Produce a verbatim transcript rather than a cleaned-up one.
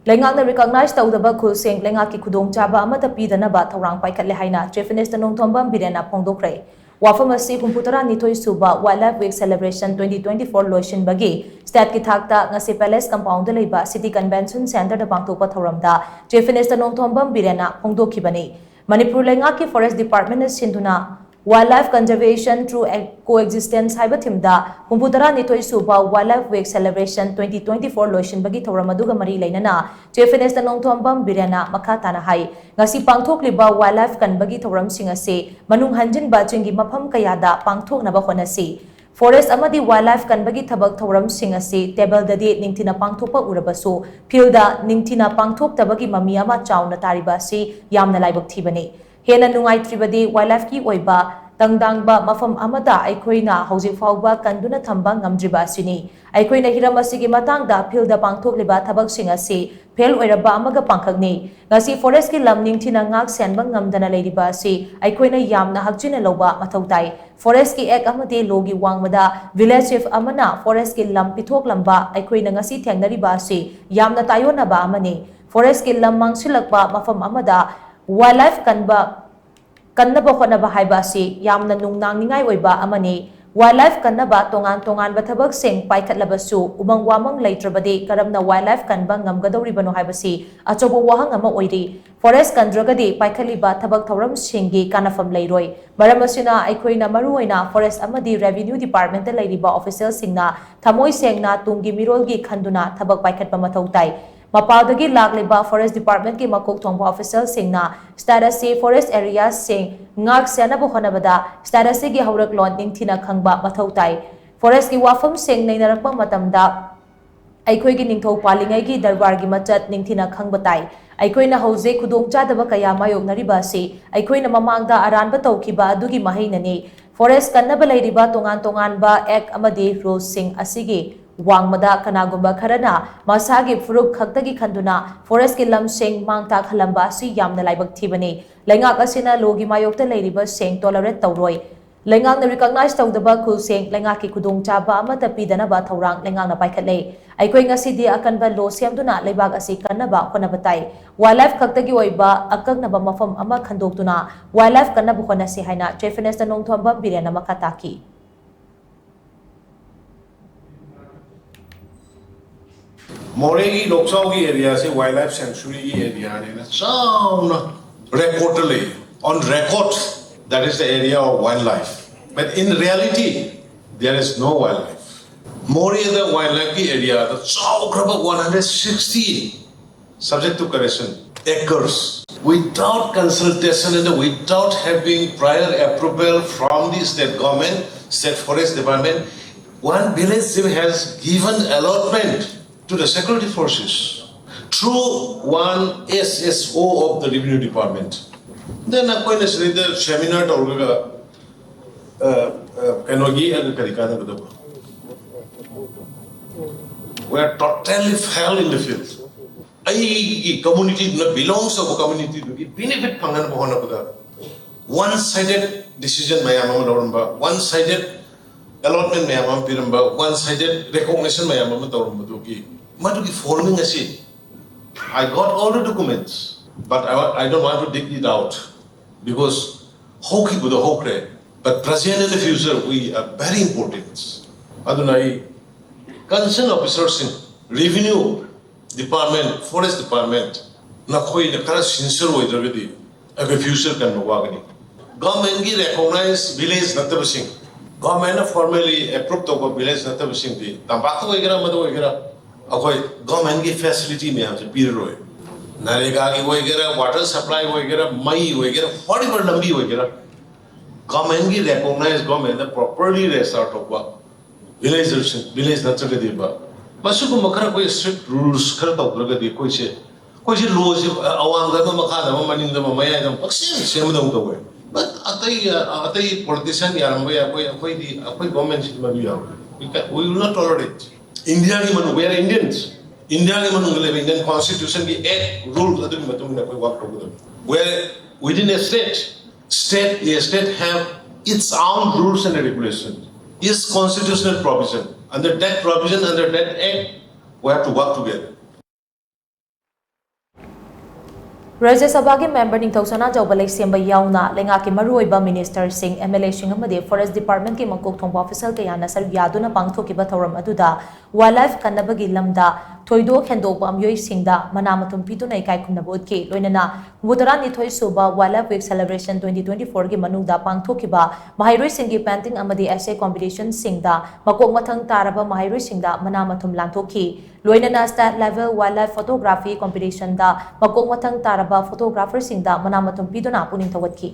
ꯂꯩꯉꯥꯛꯅ recognize ꯇꯧꯗꯕ ꯈꯨꯜꯁꯤꯡ ꯂꯩꯉꯥꯛꯀꯤ ꯈꯨꯗꯣꯡꯆꯥꯕ ꯑꯃꯠꯇ ꯄꯤꯗꯅꯕ ꯊꯧꯔꯥꯡ ꯄꯥꯏꯈꯠꯂꯦ ꯍꯥꯏꯅ Chief Minister ꯅꯣꯡꯊꯣꯝꯕꯝ ꯕꯤꯔꯦꯟꯅ ꯐꯣꯡꯗꯣꯛꯈ꯭ꯔꯦ꯫ ꯋꯥꯐꯝ ꯑꯁꯤ ꯍꯨꯝꯐꯨꯇꯔꯥꯅꯤꯊꯣꯏ ꯁꯨꯕ Wildlife Week Celebration twenty twenty-four ꯂꯣꯏꯁꯤꯟꯕꯒꯤ stateꯀꯤ ꯊꯥꯛꯇ ꯉꯁꯤ Palace Compoundꯗ ꯂꯩꯕ City Convention Centreꯗ ꯄꯥꯡꯊꯣꯛꯄ ꯊꯧꯔꯝꯗ Chief Minister ꯅꯣꯡꯊꯣꯝꯕꯝ ꯕꯤꯔꯦꯟꯅ ꯐꯣꯡꯗꯣꯛꯈꯤꯕꯅꯤ꯫ ꯃꯅꯤꯄꯨꯔ ꯂꯩꯉꯥꯛꯀꯤ Forest Departmentꯅ ꯁꯤꯟꯗꯨꯅ Wildlife Conservation Through Coexistence ꯍꯥꯏꯕ themeꯗ ꯍꯨꯝꯐꯨꯇꯔꯥꯅꯤꯊꯣꯏ ꯁꯨꯕ Wildlife Week Celebration twenty twenty-four ꯂꯣꯏꯁꯤꯟꯕꯒꯤ ꯊꯧꯔꯝ ꯑꯗꯨꯒ ꯃꯔꯤ ꯂꯩꯅꯅ Chief Minister ꯅꯣꯡꯊꯣꯝꯕꯝ ꯕꯤꯔꯦꯟꯅ ꯃꯈꯥ ꯇꯥꯅ ꯍꯥꯏ, ꯉꯁꯤ ꯄꯥꯡꯊꯣꯛꯂꯤꯕ wildlife ꯀꯟꯕꯒꯤ ꯊꯧꯔꯝꯁꯤꯡ ꯑꯁꯤ ꯃꯅꯨꯡ ꯍꯟꯖꯤꯟꯕ ꯆꯤꯡꯒꯤ ꯃꯐꯝ ꯀꯌꯥꯗ ꯄꯥꯡꯊꯣꯛꯅꯕ ꯍꯣꯠꯅꯁꯤ꯫ Forest ꯑꯃꯗꯤ wildlife ꯀꯟꯕꯒꯤ ꯊꯕꯛ ꯊꯧꯔꯝꯁꯤꯡ ꯑꯁꯤ tableꯗꯗꯤ ꯅꯤꯡꯊꯤꯅ ꯄꯥꯡꯊꯣꯛꯄ ꯎꯔꯕꯁꯨ, fieldꯗ ꯅꯤꯡꯊꯤꯅ ꯄꯥꯡꯊꯣꯛꯇꯕꯒꯤ ꯃꯃꯤ ꯑꯃ ꯆꯥꯎꯅ ꯇꯥꯔꯤꯕ ꯑꯁꯤ ꯌꯥꯝꯅ ꯂꯥꯏꯕꯛ ꯊꯤꯕꯅꯤ꯫ ꯍꯦꯟꯅ ꯅꯨꯡꯉꯥꯏꯇ꯭ꯔꯤꯕꯗꯤ, wildlifeꯀꯤ ꯑꯣꯏꯕ ꯇꯪꯗꯥꯡꯕ ꯃꯐꯝ ꯑꯃꯗ ꯑꯩꯈꯣꯏꯅ ꯍꯧꯖꯤꯛ ꯐꯥꯎꯕ ꯀꯟꯗꯨꯅ ꯊꯝꯕ ꯉꯝꯗ꯭ꯔꯤꯕ ꯑꯁꯤꯅꯤ꯫ ꯑꯩꯈꯣꯏꯅ ꯍꯤꯔꯝ ꯑꯁꯤꯒꯤ ꯃꯇꯥꯡꯗ fieldꯗ ꯄꯥꯡꯊꯣꯛꯂꯤꯕ ꯊꯕꯛꯁꯤꯡ ꯑꯁꯤ fail ꯑꯣꯏꯔꯕ ꯑꯃꯒ ꯄꯥꯡꯈꯛꯅꯤ꯫ ꯉꯁꯤ forestꯀꯤ ꯂꯝ ꯅꯤꯡꯊꯤꯅ ꯉꯥꯛ ꯁꯦꯟꯕ ꯉꯝꯗꯅ ꯂꯩꯔꯤꯕ ꯑꯁꯤ ꯑꯩꯈꯣꯏꯅ ꯌꯥꯝꯅ ꯍꯛꯆꯤꯟꯅ ꯂꯧꯕ ꯃꯊꯧ ꯇꯥꯏ꯫ Forestꯀꯤ act ꯑꯃꯗꯤ lawꯒꯤ ꯋꯥꯡꯃꯗ village chief ꯑꯃꯅ forestꯀꯤ ꯂꯝ ꯄꯤꯊꯣꯛꯂꯝꯕ ꯑꯩꯈꯣꯏꯅ ꯉꯁꯤ ꯊꯦꯡꯅꯔꯤꯕ ꯑꯁꯤ ꯌꯥꯝꯅ ꯇꯥꯏꯑꯣꯟꯅꯕ ꯑꯃꯅꯤ꯫ Forestꯀꯤ ꯂꯝ ꯃꯥꯡꯁꯤꯜꯂꯛꯄ ꯃꯐꯝ ꯑꯃꯗ wildlife ꯀꯟꯕ, ꯀꯟꯅꯕ ꯍꯣꯠꯅꯕ ꯍꯥꯏꯕ ꯑꯁꯤ ꯌꯥꯝꯅ ꯅꯨꯡꯅꯥꯡꯅꯤꯡꯉꯥꯏ ꯑꯣꯏꯕ ꯑꯃꯅꯤ꯫ Wildlife ꯀꯟꯅꯕ ꯇꯣꯉꯥꯟ ꯇꯣꯉꯥꯟꯕ ꯊꯕꯛꯁꯤꯡ ꯄꯥꯏꯈꯠꯂꯕꯁꯨ, ꯎꯃꯪ ꯋꯥꯃꯪ ꯂꯩꯇ꯭ꯔꯕꯗꯤ ꯀꯔꯝꯅ wildlife ꯀꯟꯕ ꯉꯝꯒꯗꯧꯔꯤꯕꯅꯣ ꯍꯥꯏꯕꯁꯤ ꯑꯆꯧꯕ ꯋꯥꯍꯪ ꯑꯃ ꯑꯣꯏꯔꯤ꯫ Forest ꯀꯟꯗ꯭ꯔꯒꯗꯤ ꯄꯥꯏꯈꯠꯂꯤꯕ ꯊꯕꯛ ꯊꯧꯔꯝꯁꯤꯡꯒꯤ ꯀꯥꯟꯅꯐꯝ ꯂꯩꯔꯣꯏ꯫ ꯃꯔꯝ ꯑꯁꯤꯅ, ꯑꯩꯈꯣꯏꯅ ꯃꯔꯨꯑꯣꯏꯅ forest ꯑꯃꯗꯤ revenue departmentꯇ ꯂꯩꯔꯤꯕ officialꯁꯤꯡꯅ ꯊꯃꯣꯏ ꯁꯦꯡꯅ ꯇꯨꯡꯒꯤ ꯃꯤꯔꯣꯜꯒꯤ ꯈꯟꯗꯨꯅ ꯊꯕꯛ ꯄꯥꯏꯈꯠꯄ ꯃꯊꯧ ꯇꯥꯏ꯫ ꯃꯄꯥꯟꯗꯒꯤ ꯂꯥꯛꯂꯤꯕ forest departmentꯀꯤ ꯃꯀꯣꯛ ꯊꯣꯡꯕ officialꯁꯤꯡꯅ state ꯑꯁꯤ forest areaꯁꯤꯡ ꯉꯥꯛ ꯁꯦꯟꯅꯕ ꯍꯣꯠꯅꯕꯗ state ꯑꯁꯤꯒꯤ ꯍꯧꯔꯛꯂꯣꯟ ꯅꯤꯡꯊꯤꯅ ꯈꯪꯕ ꯃꯊꯧ ꯇꯥꯏ꯫ Forestꯀꯤ ꯋꯥꯐꯝꯁꯤꯡ ꯅꯩꯅꯔꯛꯄ ꯃꯇꯝꯗ ꯑꯩꯈꯣꯏꯒꯤ ꯅꯤꯡꯊꯧ ꯄꯥꯜꯂꯤꯉꯩꯒꯤ ꯗꯔꯕꯥꯔꯒꯤ ꯃꯆꯠ ꯅꯤꯡꯊꯤꯅ ꯈꯪꯕ ꯇꯥꯏ꯫ ꯑꯩꯈꯣꯏꯅ ꯍꯧꯖꯤꯛ ꯈꯨꯗꯣꯡꯆꯥꯗꯕ ꯀꯌꯥ ꯃꯥꯌꯣꯛꯅꯔꯤꯕ ꯑꯁꯤ ꯑꯩꯈꯣꯏꯅ ꯃꯃꯥꯡꯗ ꯑꯔꯥꯟꯕ ꯇꯧꯈꯤꯕ ꯑꯗꯨꯒꯤ ꯃꯍꯩꯅꯅꯤ꯫ Forest ꯀꯟꯅꯕ ꯂꯩꯔꯤꯕ ꯇꯣꯉꯥꯟ ꯇꯣꯉꯥꯟꯕ act ꯑꯃꯗꯤ ruleꯁꯤꯡ ꯑꯁꯤꯒꯤ ꯋꯥꯡꯃꯗ ꯀꯅꯥꯒꯨꯝꯕ ꯈꯔꯅ ꯃꯁꯥꯒꯤ ꯐꯨꯔꯨꯞ ꯈꯛꯇꯒꯤ ꯈꯟꯗꯨꯅ forestꯀꯤ ꯂꯝꯁꯤꯡ ꯃꯥꯡ ꯇꯥꯛꯍꯜꯂꯝꯕ ꯑꯁꯤ ꯌꯥꯝꯅ ꯂꯥꯏꯕꯛ ꯊꯤꯕꯅꯤ꯫ ꯂꯩꯉꯥꯛ ꯑꯁꯤꯅ lawꯒꯤ ꯃꯥꯌꯣꯛꯇ ꯂꯩꯔꯤꯕꯁꯤꯡ tolerate ꯇꯧꯔꯣꯏ꯫ ꯂꯩꯉꯥꯛꯅ recognize ꯇꯧꯗꯕ ꯈꯨꯜꯁꯤꯡ ꯂꯩꯉꯥꯛꯀꯤ ꯈꯨꯗꯣꯡꯆꯥꯕ ꯑꯃꯠꯇ ꯄꯤꯗꯅꯕ ꯊꯧꯔꯥꯡ ꯂꯩꯉꯥꯛꯅ ꯄꯥꯏꯈꯠꯂꯦ꯫ ꯑꯩꯈꯣꯏ ꯉꯁꯤꯗꯤ ꯑꯀꯟꯕ law ꯁꯦꯝꯗꯨꯅ ꯂꯩꯕꯥꯛ ꯑꯁꯤ ꯀꯟꯅꯕ ꯍꯣꯠꯅꯕ ꯇꯥꯏ꯫ Wildlife ꯈꯛꯇꯒꯤ ꯑꯣꯏꯕ ꯑꯀꯛꯅꯕ ꯃꯐꯝ ꯑꯃ ꯈꯟꯗꯣꯛꯇꯨꯅ wildlife ꯀꯟꯅꯕ ꯍꯣꯠꯅꯁꯤ ꯍꯥꯏꯅ Chief Minister ꯅꯣꯡꯊꯣꯝꯕꯝ ꯕꯤꯔꯦꯟꯅ ꯃꯈꯥ ꯇꯥꯈꯤ꯫ ꯃꯣꯔꯦꯒꯤ ꯂꯣꯛꯆꯥꯎꯒꯤ ꯑꯦꯔꯤꯌꯥꯁꯦ ꯋꯥꯏꯜ ꯂꯥꯏꯐ ꯁꯦꯡꯆꯨꯔꯤꯒꯤ ꯑꯦꯔꯤꯌꯥꯅꯦꯅ ꯆꯥꯎꯅ ꯔꯦꯀꯣꯔꯗꯇ ꯂꯩ꯫ On record, that is the area of wildlife. But in reality, there is no wildlife. ꯃꯣꯔꯦꯗ ꯋꯥꯏꯜ ꯂꯥꯏꯐꯀꯤ ꯑꯦꯔꯤꯌꯥꯗ ꯆꯥꯎꯈ꯭ꯔꯕ one hundred sixty, subject to correction, acres, without consultation and without having prior approval from the state government, state forest department, one village chief has given allotment to the security forces through one S S O of the revenue department. Then ꯑꯩꯈꯣꯏꯅ ꯁꯤꯗꯩꯗ seminar ꯇꯧꯔꯒ ꯀꯩꯅꯣꯒꯤ ꯀꯔꯤ ꯀꯥꯟꯅꯒꯗꯕ? We are totally fail in the field. ꯑꯩꯒꯤ ꯀꯝꯃꯨꯅꯤꯇꯤꯗꯨꯅ, ꯕꯤꯂꯣꯡꯁ ꯇꯧꯕ ꯀꯝꯃꯨꯅꯤꯇꯤꯗꯨꯒꯤ benefit ꯐꯪꯅꯅꯕ ꯍꯣꯠꯅꯕꯗ one sided decision ꯃꯌꯥꯝ ꯑꯃ ꯂꯧꯔꯝꯕ, ꯋꯥꯟ ꯁꯥꯏꯗꯦꯠ ꯑꯦꯂꯣꯠꯃꯦꯟ ꯃꯌꯥꯝ ꯑꯃ ꯄꯤꯔꯝꯕ, ꯋꯥꯟ ꯁꯥꯏꯗꯦꯠ ꯔꯤꯀꯣꯛꯅꯤꯁꯟ ꯃꯌꯥꯝ ꯑꯃ ꯇꯧꯔꯝꯕꯗꯨꯒꯤ, ꯃꯗꯨꯒꯤ ꯐꯣꯜꯅꯤ ꯉꯁꯤ꯫ I got all the documents, but I, I don't want to dig it out, because ꯍꯧꯈꯤꯕꯗꯣ ꯍꯧꯈ꯭ꯔꯦ, but present and the future we are very important. ꯑꯗꯨꯅ ꯑꯩ ꯀꯟꯁꯔꯟ ꯑꯣꯐꯤꯁꯔꯁꯤꯡ, ꯔꯦꯚꯤꯅ꯭ꯌꯨ ꯗꯤꯄꯥꯔꯠꯃꯦꯟ, ꯐꯣꯔꯦꯁ ꯗꯤꯄꯥꯔꯠꯃꯦꯟ, ꯅꯈꯣꯏꯅ ꯈꯔ ꯁꯤꯟꯁꯤꯌꯔ ꯑꯣꯏꯗ꯭ꯔꯒꯗꯤ ꯑꯩꯈꯣꯏ ꯐ꯭ꯌꯨꯆꯔ ꯀꯟꯕ ꯋꯥꯒꯅꯤ꯫ ꯒꯚꯔꯟꯃꯦꯟꯒꯤ ꯔꯦꯀꯣꯛꯅꯥꯏꯖ ꯚꯤꯂꯦꯖ ꯅꯠꯇꯕꯁꯤꯡ, ꯒꯚꯔꯟꯃꯦꯟꯅ ꯐꯣꯔꯃꯦꯂꯤ ꯑꯦꯄ꯭ꯔꯨꯞ ꯇꯧꯕ ꯚꯤꯂꯦꯖ ꯅꯠꯇꯕꯁꯤꯡꯗꯤ, ꯇꯝꯄꯥꯛꯇ ꯑꯣꯏꯒꯦꯔꯥ ꯑꯃꯗ ꯑꯣꯏꯒꯦꯔꯥ, ꯑꯩꯈꯣꯏ ꯒꯚꯔꯟꯃꯦꯟꯒꯤ ꯐꯦꯁꯤꯂꯤꯇꯤ ꯃꯌꯥꯝꯁꯦ ꯄꯤꯔꯔꯣꯏ꯫ ꯅꯔꯦꯒꯥꯒꯤ ꯑꯣꯏꯒꯦꯔꯥ, ꯋꯥꯇꯔ ꯁꯄ꯭ꯂꯥꯏ ꯑꯣꯏꯒꯦꯔꯥ, ꯃꯩ ꯑꯣꯏꯒꯦꯔꯥ, whatever ꯂꯝꯕꯤ ꯑꯣꯏꯒꯦꯔꯥ, ꯒꯚꯔꯟꯃꯦꯟꯒꯤ ꯔꯦꯀꯣꯛꯅꯥꯏꯖ, ꯒꯚꯔꯟꯃꯦꯟꯅ ꯄ꯭ꯔꯣꯄꯔꯂꯤ ꯔꯦꯖꯤꯁꯇꯔ ꯇꯧꯕ ꯚꯤꯂꯦꯖꯔꯁꯤꯡ, ꯚꯤꯂꯦꯖ ꯅꯠꯇ꯭ꯔꯒꯗꯤꯕ, ꯃꯁꯤꯒꯨꯝꯕ ꯈꯔ ꯑꯩꯈꯣꯏ ꯁ꯭ꯇ꯭ꯔꯤꯛ ꯔꯨꯜꯁ ꯈꯔ ꯇꯧꯗ꯭ꯔꯒꯗꯤ ꯑꯩꯈꯣꯏꯁꯦ, ꯑꯩꯈꯣꯏꯁꯦ ꯂꯣꯁꯦ ꯑꯋꯥꯡꯗ ꯑꯃ, ꯃꯈꯥꯗ ꯑꯃ, ꯃꯅꯤꯡꯗ ꯑꯃ, ꯃꯌꯥꯏꯗ ꯑꯃ ꯄꯪꯁꯦꯝ ꯁꯦꯝꯕꯗꯧꯅ ꯇꯧꯋꯦ꯫ But ꯑꯇꯩ, ꯑꯇꯩ ꯄꯣꯂꯤꯇꯤꯁꯤꯌꯥꯟ ꯌꯥꯔꯝꯕ ꯌꯥꯏ, ꯑꯩꯈꯣꯏ, ꯑꯩꯈꯣꯏꯗꯤ, ꯑꯩꯈꯣꯏ ꯒꯣꯔꯃꯦꯟꯁꯤꯗꯤ ꯃꯗꯨ ꯌꯥꯔꯣꯏ꯫ We can, we will not tolerate. ꯏꯟꯗꯤꯌꯥꯒꯤ ꯃꯅꯨꯡ, we are Indians. ꯏꯟꯗꯤꯌꯥꯒꯤ ꯃꯅꯨꯡꯗ ꯂꯩꯕ ꯏꯟꯗꯤꯌꯟ ꯀꯣꯟꯁꯇꯤꯇ꯭ꯌꯨꯁꯟꯒꯤ ꯑꯦꯛ ꯔꯨꯜ ꯑꯗꯨꯒꯤ ꯃꯇꯨꯡ ꯏꯟꯅ ꯑꯩꯈꯣꯏ ꯋꯥꯔꯛ ꯇꯧꯒꯗꯕꯅꯤ꯫ Where within a state, state, a state have Its own rules and regulations, its constitutional provision. Under that provision, under that act, we have to work together. ꯔꯥꯖ꯭ꯌ ꯁꯚꯥꯒꯤ ꯃꯦꯝꯕꯔ ꯅꯤꯡꯊꯧ ꯁꯅꯥꯖꯥꯎꯕ ꯂꯩꯁꯦꯝꯕ ꯌꯥꯎꯅ ꯂꯩꯉꯥꯛꯀꯤ ꯃꯔꯨꯑꯣꯏꯕ ꯃꯤꯅꯤꯁꯇꯔꯁꯤꯡ, ꯑꯦꯝ ꯑꯦꯜ ꯑꯦꯁꯤꯡ ꯑꯃꯗꯤ forest ꯗꯤꯄꯥꯔꯠꯃꯦꯟꯠꯀꯤ ꯃꯀꯣꯛ ꯊꯣꯡꯕ officer ꯀꯌꯥꯅ ꯁꯔꯨꯛ ꯌꯥꯗꯨꯅ ꯄꯥꯡꯊꯣꯛꯈꯤꯕ ꯊꯧꯔꯝ ꯑꯗꯨꯗ ꯋꯥꯏꯜꯗ ꯂꯥꯏꯐ ꯀꯟꯅꯕꯒꯤ ꯂꯝꯗ ꯊꯣꯏꯗꯣꯛ ꯍꯦꯟꯗꯣꯛꯄ ꯃꯤꯑꯣꯏꯁꯤꯡꯗ ꯃꯅꯥ ꯃꯊꯨꯝ ꯄꯤꯗꯨꯅ ꯏꯀꯥꯏ ꯈꯨꯝꯅꯕ ꯎꯠꯈꯤ꯫ ꯂꯣꯏꯅꯅ ꯍꯨꯝꯐꯨꯇꯔꯥꯅꯤꯊꯣꯏ ꯁꯨꯕ wild life week celebration twenty twenty four ꯒꯤ ꯃꯅꯨꯡꯗ ꯄꯥꯡꯊꯣꯛꯈꯤꯕ ꯃꯍꯩꯔꯣꯏꯁꯤꯡꯒꯤ ꯄꯦꯟꯇꯤꯡ ꯑꯃꯗꯤ ꯑꯦꯁꯦ ꯀꯣꯝꯄꯤꯇꯤꯁꯟꯁꯤꯡꯗ ꯃꯀꯣꯛ ꯃꯊꯪ ꯇꯥꯔꯕ ꯃꯍꯩꯔꯣꯏꯁꯤꯡꯗ ꯃꯅꯥ ꯃꯊꯨꯝ ꯂꯥꯟꯊꯣꯛꯈꯤ꯫ ꯂꯣꯏꯅꯅ state level wild life photography ꯀꯣꯝꯄꯤꯇꯤꯁꯟꯗ ꯃꯀꯣꯛ ꯃꯊꯪ ꯇꯥꯔꯕ ꯐꯣꯇꯣꯒ꯭ꯔꯥꯐꯔꯁꯤꯡꯗ ꯃꯅꯥ ꯃꯊꯨꯝ ꯄꯤꯗꯨꯅ ꯄꯨꯛꯅꯤꯡ ꯊꯧꯒꯠꯈꯤ꯫